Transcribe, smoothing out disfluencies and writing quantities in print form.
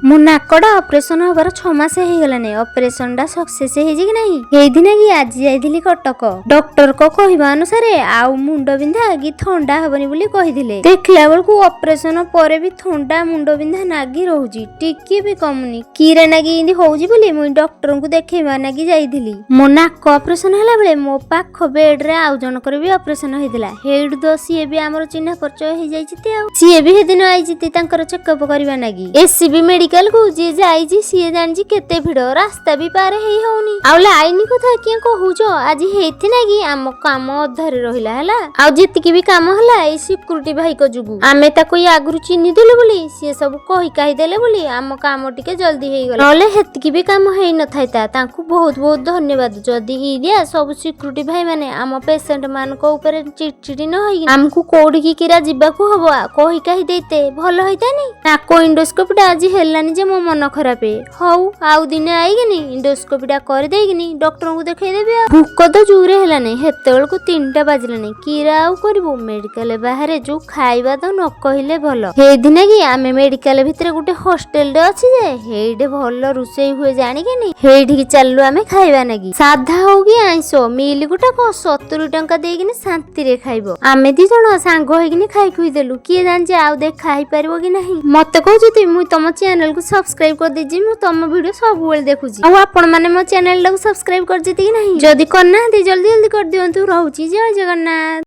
ମୋ ନାକଟା ଅପରେସନ ହବାର 6 ମାସ ହେଇଗଲାଣି। ଅପରେସନଟା ସକ୍ସେସ ହେଇଛି କି ନାହିଁ, ହେଇଦିନ କି ଆଜି ଯାଇଥିଲି କଟକ। ଡକ୍ଟରଙ୍କ କହିବା ଅନୁସାରେ ଆଉ ମୁଣ୍ଡ ବିନ୍ଧା କି ଥଣ୍ଡା ହବନି ବୋଲି କହିଥିଲେ। ଦେଖିଲା ବେଳକୁ ଅପରେସନ ପରେ ବି ଥଣ୍ଡା, ମୁଣ୍ଡ ବିନ୍ଧା ନାଗି ରହୁଛି, ଟିକେ ବି କମୁନି। କିରା ନାଗି ଏମିତି ହଉଛି ବୋଲି ମୁଁ ଡକ୍ଟରଙ୍କୁ ଦେଖେଇବା ନାଗି ଯାଇଥିଲି। ମୋ ନାକ ଅପରେସନ ହେଲା ବେଳେ ମୋ ପାଖ ବେଡରେ ଆଉ ଜଣଙ୍କର ବି ଅପରେସନ ହେଇଥିଲା। ହେଇଠୁ ତ ସିଏ ବି ଆମର ଚିହ୍ନା ପରିଚୟ ହେଇଯାଇଛି ତି। ଆଉ ସିଏ ବି ସେଦିନ ଆଇଛି ତାଙ୍କର ଚେକଅପ୍ କରିବା ନାଗି। ଏସସିବି ମେଡିକାଲ କୁ ଯିଏ ଯାଇଛି, ସିଏ ଜାଣିଛି କେତେ ଭିଡ। ରାସ୍ତା ବି ପାର ହେଇ ହଉନି। ଆଉ ଲାଇନ କଥା କିଏ କହୁଛ? ଆଜି ହେଇଥି ନାଗି ଆମ କାମ ଅଧାରେ ରହିଲା ହେଲା। ଆଉ ଯେତିକି ବି କାମ ହେଲା, ଏଇ ସିକ୍ୟୁରିଟି ଭାଇଙ୍କ ଯୋଗୁ। ଆମେ ତାକୁ ଏଇ ଆଗରୁ ଚିହ୍ନିଥିଲୁ ବୋଲି, ସିଏ ସବୁ କହି କାହି ଦେଲେ ବୋଲି ଆମ କାମ ଟିକେ ଜଲ୍ଦି ହେଇଗଲା। ନହେଲେ ହେତିକି ବି କାମ ହେଇନଥାଏ। ତାଙ୍କୁ ବହୁତ ବହୁତ ଧନ୍ୟବାଦ। ଯଦି ଇରିଆ ସବୁ ସିକ୍ୟୁରିଟି ଭାଇ ମାନେ ଆମ ପେସେଣ୍ଟ ମାନଙ୍କ ଉପରେ ଚିଡଚିଡି ନ ହେଇକି ଆମକୁ କୋଉଠିକି କିରା ଯିବାକୁ ହବ କହି କାହି ଦେଇତେ, ଭଲ ହେଇତାନି। ନାକ ଇଣ୍ଡୋସ୍କୋପିଟା ଆଜି ହେଲାନି ଯେ ମୋ ମନ ଖରାପ। ହଉ, ଆଉ ଦିନେ ଆଇକିନି ଇଣ୍ଡୋସ୍କୋପିଟା କରିଦେଇକିନି ଡକ୍ଟରଙ୍କୁ ଦେଖେଇଦେବି। ଆଉ ଭୋକ ତ ଜୋରେ ହେଲାନି। ହେତେବେଳକୁ 3ଟା ବାଜିଲାନି। କିରା ଆଉ କରିବୁ? ମେଡିକାଲ ବାହାରେ ଯୋଉ ଖାଇବା ତ ନ କହିଲେ ଭଲ। ହେଇଦିନ କି ଆମେ ମେଡିକାଲ ଭିତରେ ଗୋଟେ ହଷ୍ଟେଲଟେ ଅଛି ଯେ, ହେଇଠି ଭଲ ରୋଷେଇ ହୁଏ ଜାଣିକିନି ହେଇଠିକି ଚାଲିଲୁ ଆମେ ଖାଇବା ନାଗି। ସାଧା ହଉ କି ଆଇଁଷ, ମିଲ୍ ଗୋଟାକ 70 ଟଙ୍କା ଦେଇକିନି ଶାନ୍ତିରେ ଖାଇବ। ଆମେ ଦି ଜଣ ସାଙ୍ଗ ହେଇକିନି ଖାଇ ଖୁଇ ଦେଲୁ। କିଏ ଜାଣିଛି ଆଉ ଦେଖା ହେଇପାରିବ କି ନାହିଁ। ମତେ କହୁଛନ୍ତି, ମୁଁ ତମ ଚ୍ୟାନେଲକୁ ସବସ୍କ୍ରାଇବ କରିଦେଇଛି, ମୁଁ ତମ ଭିଡିଓ ସବୁବେଳେ ଦେଖୁଛି। ଆଉ ଆପଣ ମାନେ ମୋ ଚ୍ୟାନେଲଟାକୁ ସବସ୍କ୍ରାଇବ କରିଛନ୍ତି କି ନାହିଁ? ଯଦି କରିନାହାନ୍ତି, ଜଲ୍ଦି ଜଲ୍ଦି କରିଦିଅନ୍ତୁ। ରହୁଛି, ଜୟ ଜଗନ୍ନାଥ।